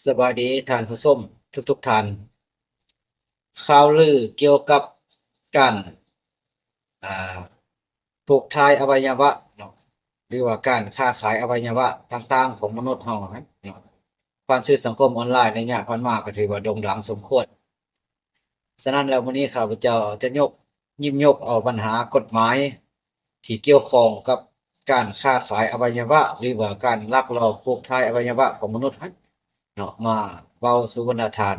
ສະບາຍດີທ່ານຜູ້ຊົມທຸກໆທ່ານ. ຂ່າວລືກ່ຽວກັບການ ອ່າ ປູກຖ່າຍອະໄວຍະວະເນາະ ຫຼືວ່າການຄ້າຂາຍອະໄວຍະວະຕ່າງໆຂອງມະນຸດເຮົາຫັ້ນເນາະ ຜ່ານສື່ສັງຄົມອອນລາຍໃນໄລຍະຜ່ານມາກໍຖືວ່າໂດ່ງດັງສົມຄວນ. ສະນັ້ນແລ້ວ ມື້ນີ້ຂ້າພະເຈົ້າຈະຍົກ ຍິບຍົກເອົາບັນຫາກົດໝາຍທີ່ກ່ຽວຂ້ອງກັບການຄ້າຂາຍອະໄວຍະວະ ຫຼືວ່າການລັກລອບປູກຖ່າຍອະໄວຍະວະຂອງມະນຸດຫັ້ນເນາະ ມາເວົ້າສູ່ບັນດາທ່ານ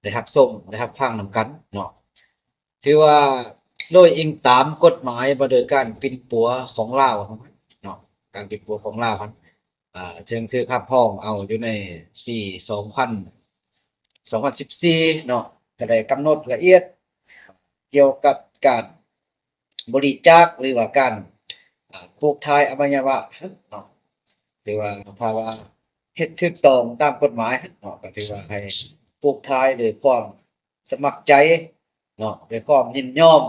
ໄດ້ຮັບຊົມ ໄດ້ຮັບຟັງນຳກັນເນາະ. ຖືວ່າໂດຍອີງຕາມກົດໝາຍວ່າໂດຍການປິ່ນປົວຂອງລາວເນາະ ການປິ່ນປົວຂອງລາວຫັ້ນ ອ່າ ເຊິ່ງຖືກຮັບຮອງເອົາຢູ່ໃນປີສອງພັນ ສອງພັນສິບສີ່ເນາະ ກໍໄດ້ກຳນົດລະອຽດກ່ຽວກັບການບໍລິຈາກ ຫຼືວ່າການ ອ່າ ປູກຖ່າຍອະໄວຍະວະເນາະ. ຖືວ່າຖ້າວ່າເຮັດຖືກຕ້ອງຕາມກົດໝາຍເນາະ ກໍຖືວ່າໃຫ້ປູກຖ່າຍໂດຍຄວາມ ສະໝັກໃຈເນາະ ດ້ວຍຄວາມຍິນຍອມ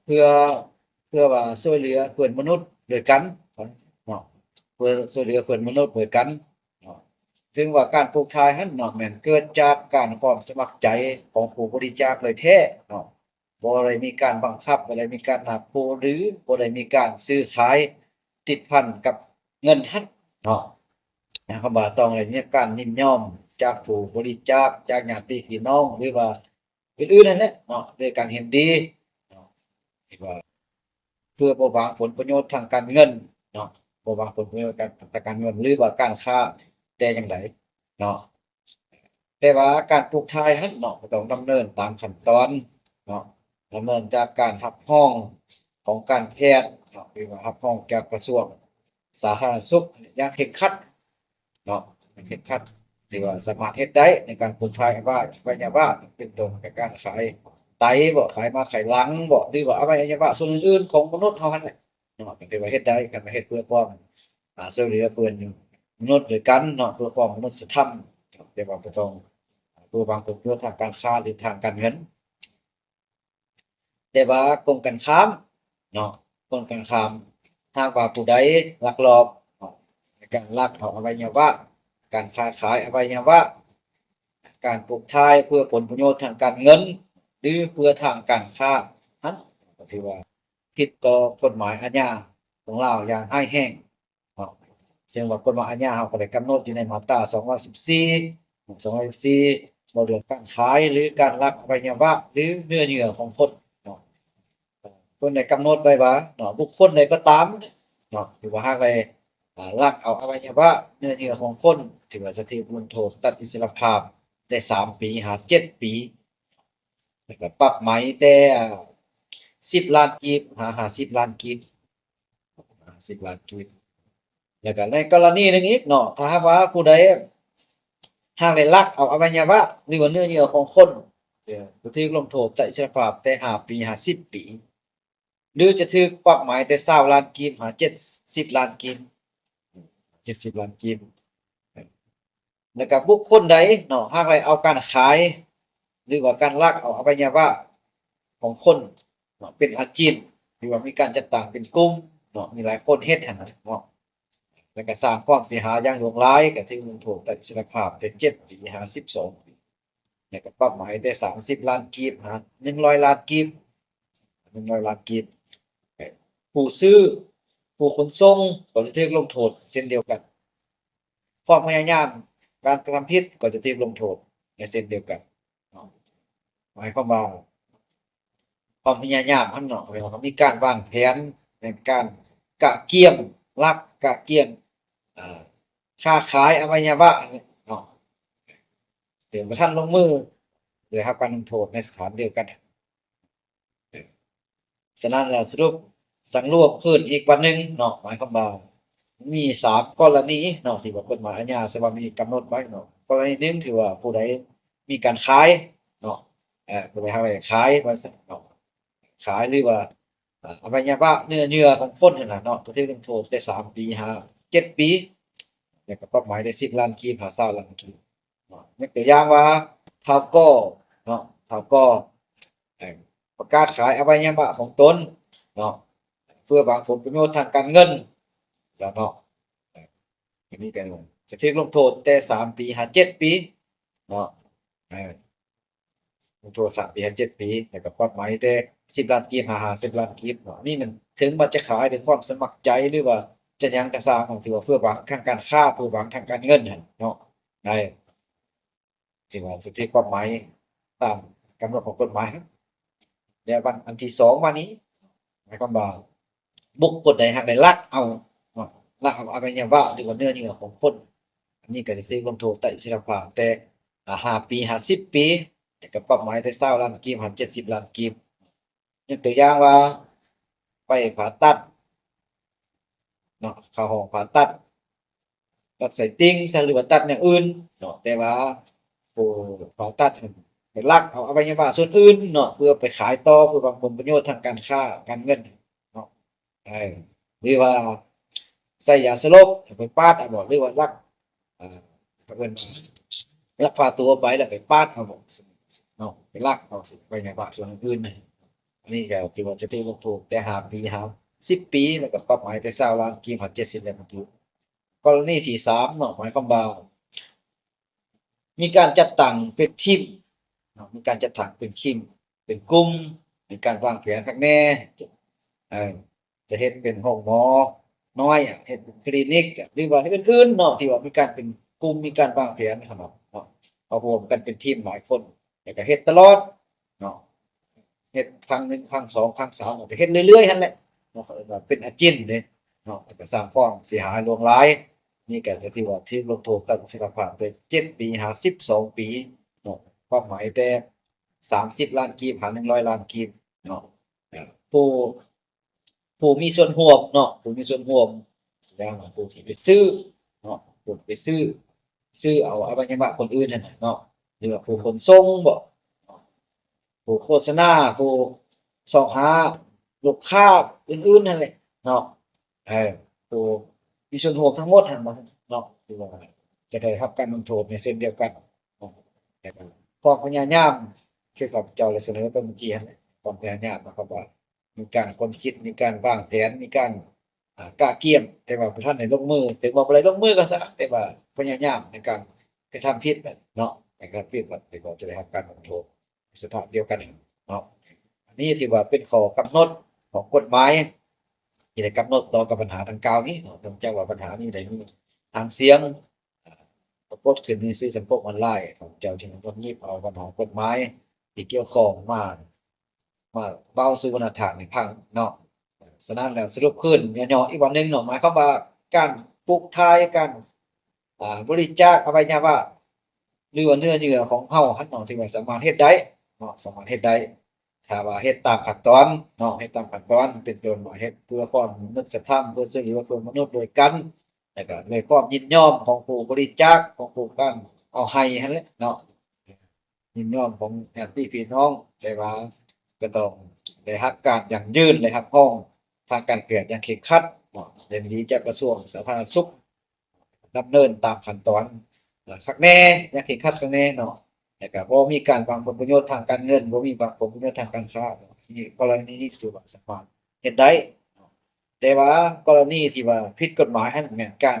ເພື່ອ ເພື່ອວ່າຊ່ວຍເຫຼືອເພື່ອນມະນຸດດ້ວຍກັນເນາະ ເພື່ອຊ່ວຍເຫຼືອເພື່ອນມະນຸດດ້ວຍກັນເນາະ. ເຖິງວ່າການປູກຖ່າຍຫັ້ນເນາະ ແມ່ນເກີດຈາກການຄວາມສະໝັກໃຈຂອງຜູ້ບໍລິຈາກໂດຍແທ້ເນາະ ບໍ່ໄດ້ມີການບັງຄັບ ບໍ່ໄດ້ມີການນາບຂູ່ ຫຼື ບໍ່ໄດ້ມີການຊື້ຂາຍຕິດພັນກັບເງິນຫັ້ນເນາະ. ໝາຍຄວາມວ່າຕ້ອງໄດ້ມີການຍິນຍອມຈາກຜູ້ບໍລິຈາກ ຈາກຍາດຕິພີ່ນ້ອງ ຫຼືວ່າ ອື່ນໆນັ້ນແຫຼະເນາະ ດ້ວຍການເຫັນດີເນາະ ທີ່ວ່າເພື່ອບໍ່ຫວັງຜົນປະໂຫຍດທາງການເງິນເນາະ ບໍ່ຫວັງຜົນປະໂຫຍດທາງການເງິນ ຫຼືວ່າການຄ້າແຕ່ຢ່າງໃດເນາະ. ແຕ່ວ່າການປູກຖ່າຍຫັ້ນເນາະ ກໍຕ້ອງດຳເນີນຕາມຂັ້ນຕອນເນາະ ດຳເນີນຈາກການຮັບຮອງຂອງການແພດເນາະ ຫຼືວ່າຮັບຮອງຈາກກະຊວງ ສາທາລະນະສຸກຢ່າງເຄັ່ງຄັດເນາະ ເຄັ່ງຄັດ ທີ່ວ່າສາມາດເຮັດໄດ້ໃນການປູກຖ່າຍອະໄວຍະວະ ເປັນຕົ້ນການຂາຍໄຕບໍ ຂາຍໝາກຂາຍຫຼັງບໍ ຫຼືວ່າອະໄວຍະວະສ່ວນອື່ນໆຂອງມະນຸດເຮົາຫັ້ນແຫຼະເນາະ ກໍຖືວ່າເຮັດໄດ້ ຄັນວ່າເຮັດເພື່ອຄວາມ ອາ ຊ່ວຍເຫຼືອເພື່ອນມະນຸດດ້ວຍກັນເນາະ ເພື່ອຄວາມມະນຸດສະທຳ ແຕ່ວ່າບໍ່ຕ້ອງເພື່ອຫວັງຜົນປະໂຫຍດທາງການຄ້າ ຫຼື ທາງການເງິນ. ແຕ່ວ່າກົງກັນຂ້າມເນາະ ກົງກັນຂ້າມ ຫາກວ່າຜູ້ໃດລັກລອບເນາະ ໃນການລັກເອົາອະໄວຍະວະ ການຄ້າຂາຍອະໄວຍະວະ ການປູກຖ່າຍເພື່ອຜົນປະໂຫຍດທາງການເງິນ ຫຼື ເພື່ອທາງການຄ້າຫັ້ນ ກໍຖືວ່າຜິດຕໍ່ກົດໝາຍອາຍາຂອງລາວຢ່າງຮ້າຍແຮງ. ເນາະ ເຊິ່ງວ່າກົດໝາຍອາຍາເຮົາກໍໄດ້ກຳນົດຢູ່ໃນມາດຕາສອງຮ້ອຍສິບສີ່ ສອງຮ້ອຍສິບສີ່ ວ່າເລື່ອງການຂາຍ ຫຼື ການລັກອະໄວຍະວະ ຫຼື ເນື້ອເຍື່ອຂອງຄົນເນາະ ເພິ່ນໄດ້ກຳນົດໄວ້ວ່າເນາະ ບຸກຄົນໃດກໍຕາມເນາະ ທີ່ວ່າຫາກໄດ້ ອ່າ ລັກເອົາອະໄວຍະວະ ເນື້ອເຍື່ອຂອງຄົນ ຖືວ່າຈະຖືກລົງໂທດຕັດອິດສະລະພາບໄດ້ສາມປີຫາເຈັດປີ ແລ້ວກໍປັບໃໝແຕ່ ອ່າ ສິບລ້ານກີບຫາຫ້າສິບລ້ານກີບ ສິບລ້ານກີບ. ແລ້ວກໍໃນກໍລະນີໜຶ່ງອີກເນາະ ຖ້າຫາກວ່າຜູ້ໃດຫາກໄດ້ລັກເອົາອະໄວຍະວະ ຫຼືວ່າເນື້ອເຍື່ອຂອງຄົນ ຈະຖືກລົງໂທດຕັດອິດສະລະພາບແຕ່ຫ້າປີຫາສິບປີ ຫຼືຈະຖືກປັບໃໝແຕ່ຊາວລ້ານກີບຫາເຈັດສິບລ້ານກີບ ເຈັດສິບລ້ານກີບ. ແລ້ວກໍບຸກຄົນໃດເນາະ ຫາກໄດ້ເອົາການຂາຍ ຫຼືວ່າການລັກເອົາອະໄວຍະວະຂອງຄົນເນາະ ເປັນອາຈີບ ຫຼືວ່າມີການຈັດຕັ້ງເປັນກຸ່ມເນາະ ມີຫຼາຍຄົນເຮັດຫັ້ນນະເນາະ ແລ້ວກໍສ້າງຄວາມເສຍຫາຍຢ່າງຫຼວງຫຼາຍ ກໍຖືກລົງໂທດຕັດອິດສະລະພາບແຕ່ເຈັດປີຫາສິບສອງປີ ແລ້ວກໍປັບໃໝແຕ່ສາມສິບລ້ານກີບຫາໜຶ່ງຮ້ອຍລ້ານກີບ ໜຶ່ງຮ້ອຍລ້ານກີບ. ຜູ້ຊື້ ຜູ້ຂົນສົ່ງກໍຈະຖືກລົງໂທດເຊັ່ນດຽວກັນ. ຄວາມພະຍາຍາມການກະທຳຜິດກໍຈະຖືກລົງໂທດເຊັ່ນດຽວກັນເນາະ. ໝາຍຄວາມວ່າຄວາມພະຍາຍາມຫັ້ນເນາະ ແປວ່າມີການວາງແຜນໃນການກະກຽມລັກ ກະກຽມ ເອີ ຄ້າຂາຍອະໄວຍະວະເນາະ ແຕ່ບໍ່ທັນລົງມື ໄດ້ຮັບການລົງໂທດໃນສະຖານດຽວກັນ. ສະນັ້ນແລ້ວ ສະຫຼຸບສັງລວມຄືນອີກບາດໜຶ່ງເນາະ ໝາຍຄວາມວ່າມີສາມກໍລະນີເນາະ ທີ່ວ່າກົດໝາຍອາຍາສະບັບນີ້ກຳນົດໄວ້ເນາະ. ກໍລະນີໜຶ່ງ ທີ່ວ່າຜູ້ໃດມີການຂາຍເນາະ ເອີ ຜູ້ໃດຫາໄດ້ຂາຍວ່າຊັ້ນເນາະ ຂາຍ ຫຼືວ່າ ເອີ ອະໄວຍະວະເນື້ອເຍື່ອຂອງຄົນຫັ້ນນະເນາະ ກໍຖືກລົງໂທດແຕ່ສາມປີຫາເຈັດປີ ແລ້ວກໍປັບໃໝໄດ້ສິບລ້ານກີບຫາຊາວລ້ານກີບເນາະ. ຍົກຕົວຢ່າງວ່າ ທ້າວກໍເນາະ ທ້າວກໍ ເອີ ປະກາດຂາຍອະໄວຍະວະຂອງຕົນເນາະ ເພື່ອຫວັງຜົນປະໂຫຍດທາງການເງິນ ຊັ້ນເນາະ. ອັນນີ້ກໍ ຈະຖືກລົງໂທດແຕ່ສາມປີຫາເຈັດປີເນາະ ເອີ ລົງໂທດສາມປີຫາເຈັດປີ ແລ້ວກໍປັບໃໝແຕ່ສິບລ້ານກີບຫາຫ້າສິບລ້ານກີບເນາະ. ອັນນີ້ມັນເຖິງວ່າຈະຂາຍດ້ວຍຄວາມສະໝັກໃຈ ຫຼືວ່າຈະຫຍັງກໍຊ່າງ ຖືວ່າເພື່ອຫວັງທາງການຄ້າ ເພື່ອຫວັງທາງການເງິນຫັ້ນເນາະ ໃນ ຖືວ່າສິດທິກົດໝາຍຕາມກຳນົດຂອງກົດໝາຍ. ແລ້ວອັນທີສອງມານີ້ ໝາຍຄວາມວ່າບຸກຄົນໃດຫາກໄດ້ລັກເອົາເນາະ ລັກເອົາອະໄວຍະວະ ຫຼືວ່າເນື້ອເຍື່ອຂອງຄົນ ອັນນີ້ກໍຈະຖືກລົງໂທດໄຕ່ອິດສະຫຼະພາບແຕ່ ອາ ຫ້າປີຫາສິບປີ ແລ້ວກໍປັບໃໝແຕ່ຊາວລ້ານກີບຫາເຈັດສິບລ້ານກີບ. ຍົກຕົວຢ່າງວ່າ ໄປຜ່າຕັດເນາະ ເຂົ້າຫ້ອງຜ່າຕັດ ຕັດໄສ້ຕິ່ງຊະ ຫຼືວ່າຕັດແນວອື່ນເນາະ ແຕ່ວ່າຜູ້ຜ່າຕັດຫັ້ນໄປລັກເອົາອະໄວຍະວະສ່ວນອື່ນເນາະ ເພື່ອໄປຂາຍຕໍ່ ເພື່ອຫວັງຜົນປະໂຫຍດທາງການຄ້າການເງິນເນາະ ເອີ ຫຼືວ່າໃສ່ຢາສະຫຼົບ ໄປປາດເອົາບໍ ຫຼືວ່າລັກ ເອີ ເຂົາເອີ້ນວ່າລັກພາຕົວໄປ ແລ້ວໄປປາດເອົາບໍເນາະ ໄປລັກເອົາອະໄວຍະວະສ່ວນອື່ນ. ອັນນີ້ກໍຖືວ່າຈະຖືກລົງໂທດແຕ່ຫ້າປີຫາສິບປີ ແລ້ວກໍປັບໃໝແຕ່ຊາວລ້ານກີບຫາເຈັດສິບລ້ານກີບ. ກໍລະນີທີສາມເນາະ ໝາຍຄວາມວ່າ ມີການຈັດຕັ້ງເປັນທີມເນາະ ມີການຈັດຕັ້ງເປັນທີມ ເປັນກຸ່ມ ມີການວາງແຜນຄັກແນ່ ເອີ ຈະເຮັດເປັນໂຮງໝໍນ້ອຍ ເຮັດເປັນຄລີນິກ ຫຼືວ່າເຮັດອື່ນໆເນາະ ທີ່ວ່າມີການເປັນກຸ່ມ ມີການວາງແຜນເນາະ ເຮົາຮວມກັນເປັນທີມຫຼາຍຄົນ ແລ້ວກໍເຮັດຕະຫຼອດເນາະ ເຮັດຄັ້ງໜຶ່ງ ຄັ້ງສອງ ຄັ້ງສາມ ກໍເຮັດເລື້ອຍໆຫັ້ນແຫຼະເນາະ ເຂົາເອີ້ນວ່າເປັນອາຈິນເດ້ເນາະ ແລ້ວກໍສ້າງຄວາມເສຍຫາຍຫຼວງຫຼາຍ. ນີ້ກໍຈະຖືວ່າຖືກລົງໂທດຕັດອິດສະຫຼະພາບແຕ່ເຈັດປີຫາສິບສອງປີເນາະ ປັບໃໝແຕ່ສາມສິບລ້ານກີບຫາໜຶ່ງຮ້ອຍລ້ານກີບເນາະ. ຜູ້ ຜູ້ມີສ່ວນຮ່ວມເນາະ ຜູ້ມີສ່ວນຮ່ວມ ສະແດງວ່າຜູ້ທີ່ໄປຊື້ເນາະ ຜູ້ໄປຊື້ ຊື້ເອົາອະໄວຍະວະຄົນອື່ນຫັ້ນນະເນາະ ຫຼືວ່າຜູ້ຂົນສົ່ງບໍ ຜູ້ໂຄສະນາ ຜູ້ຊອກຫາລູກຄ້າອື່ນໆຫັ້ນແຫຼະເນາະ ເອີ ຜູ້ມີສ່ວນຮ່ວມທັງໝົດຫັ້ນເນາະ ຖືວ່າຈະໄດ້ຮັບການລົງໂທດໃນເຊັ່ນດຽວກັນເນາະ. ແລ້ວກໍຄວາມພະຍາຍາມ ຄືຂ້າພະເຈົ້າໄດ້ສະເໜີໄປເມື່ອກີ້ຫັ້ນແຫຼະ ຄວາມພະຍາຍາມ ໝາຍຄວາມວ່າ ມີການຄົ້ນຄິດ ມີການວາງແຜນ ມີການ ອາ ກະກຽມ ແຕ່ວ່າບໍ່ທັນໄດ້ລົງມື ເຖິງວ່າບໍ່ໄດ້ລົງມືກໍຊ່າງ ແຕ່ວ່າພະຍາຍາມໃນການກະທຳຜິດເນາະ ໃນການກະທຳຜິດກໍຈະໄດ້ຮັບການລົງໂທດໃນສະພາບດຽວກັນເນາະ. ອັນນີ້ຖືວ່າເປັນຂໍ້ກຳນົດຂອງກົດໝາຍ ທີ່ໄດ້ກຳນົດຕໍ່ກັບບັນຫາດັ່ງກ່າວນີ້ເນາະ ເນື່ອງຈາກວ່າບັນຫານີ້ໄດ້ມີຫາງສຽງ ປາກົດຂຶ້ນໃນສື່ສັງຄົມອອນລາຍ ເຈົ້າຈຶ່ງຫຍິບເອົາບັນຫາກົດໝາຍທີ່ກ່ຽວຂ້ອງມາ ມາເວົ້າສູ່ບັນດາທ່ານໄດ້ຟັງເນາະ. ສະນັ້ນແລ້ວ ສະຫຼຸບຄືນຫຍໍ້ໆອີກບາດໜຶ່ງເນາະ ໝາຍຄວາມວ່າການປູກຖ່າຍ ການ ອາ ບໍລິຈາກອະໄວຍະວະ ຫຼືວ່າເນື້ອເຍື່ອຂອງເຮົາຫັ້ນເນາະ ຖືວ່າສາມາດເຮັດໄດ້ເນາະ ສາມາດເຮັດໄດ້ ຖ້າວ່າເຮັດຕາມຂັ້ນຕອນເນາະ ເຮັດຕາມຂັ້ນຕອນ ເປັນຕົ້ນວ່າເຮັດເພື່ອຄວາມມະນຸດສະທຳ ເພື່ອຊ່ວຍເຫຼືອເພື່ອມະນຸດດ້ວຍກັນ ແລ້ວກໍດ້ວຍຄວາມຍິນຍອມຂອງຜູ້ບໍລິຈາກ ຂອງຜູ້ການເອົາໃຫ້ຫັ້ນແຫຼະເນາະ ຍິນຍອມຂອງຍາດຕິພີ່ນ້ອງ ແຕ່ວ່າກໍຕ້ອງໄດ້ຮັບການຢັ້ງຢືນ ແລະ ຮັບຮອງທາງການແພດຢ່າງເຄັ່ງຄັດເນາະ ເຫັນດີຈາກກະຊວງສາທາລະນະສຸກ ດຳເນີນຕາມຂັ້ນຕອນ ເອີ ຄັກແນ່ ຢ່າງເຄັ່ງຄັດຄັກແນ່ເນາະ ແລ້ວກໍບໍ່ມີການຫວັງຜົນປະໂຫຍດທາງການເງິນ ບໍ່ມີຫວັງຜົນປະໂຫຍດທາງການຄ້າ ນີ້ ກໍລະນີນີ້ຖືວ່າສາມາດເຮັດໄດ້ເນາະ ແຕ່ວ່າກໍລະນີທີ່ວ່າຜິດກົດໝາຍຫັ້ນແມ່ນການ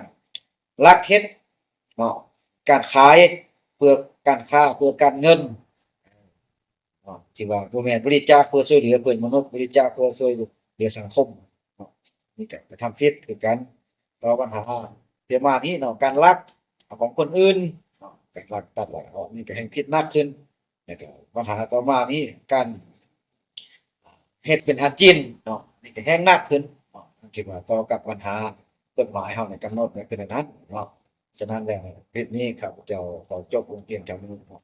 ລັກເຮັດເນາະ ການຂາຍເພື່ອການຄ້າ ເພື່ອການເງິນ ເນາະ ທີ່ວ່າບໍ່ແມ່ນບໍລິຈາກເພື່ອຊ່ວຍເຫຼືອເພື່ອນມະນຸດ ບໍລິຈາກເພື່ອຊ່ວຍເຫຼືອສັງຄົມເນາະ ນີ້ກໍກະທຳຜິດຄືກັນ. ຕໍ່ບັນຫາທີ່ມານີ້ເນາະ ການລັກເອົາຂອງຄົນອື່ນເນາະ ການລັກຕັດລັກເອົາ ນີ້ກໍແຮ່ງຜິດໜັກຂຶ້ນ. ແລ້ວກໍບັນຫາຕໍ່ມານີ້ ການເຮັດເປັນອາຈິນເນາະ ນີ້ກໍແຮ່ງໜັກຂຶ້ນເນາະ ທີ່ວ່າຕໍ່ກັບບັນຫາກົດໝາຍເຮົານີ້ກຳນົດໄວ້ຄືນັ້ນເນາະ. ສະນັ້ນແລ້ວ ຄລິບນີ້ຂ້າພະເຈົ້າຂໍຈົບລົງພຽງເທົ່ານີ້ເນາະ.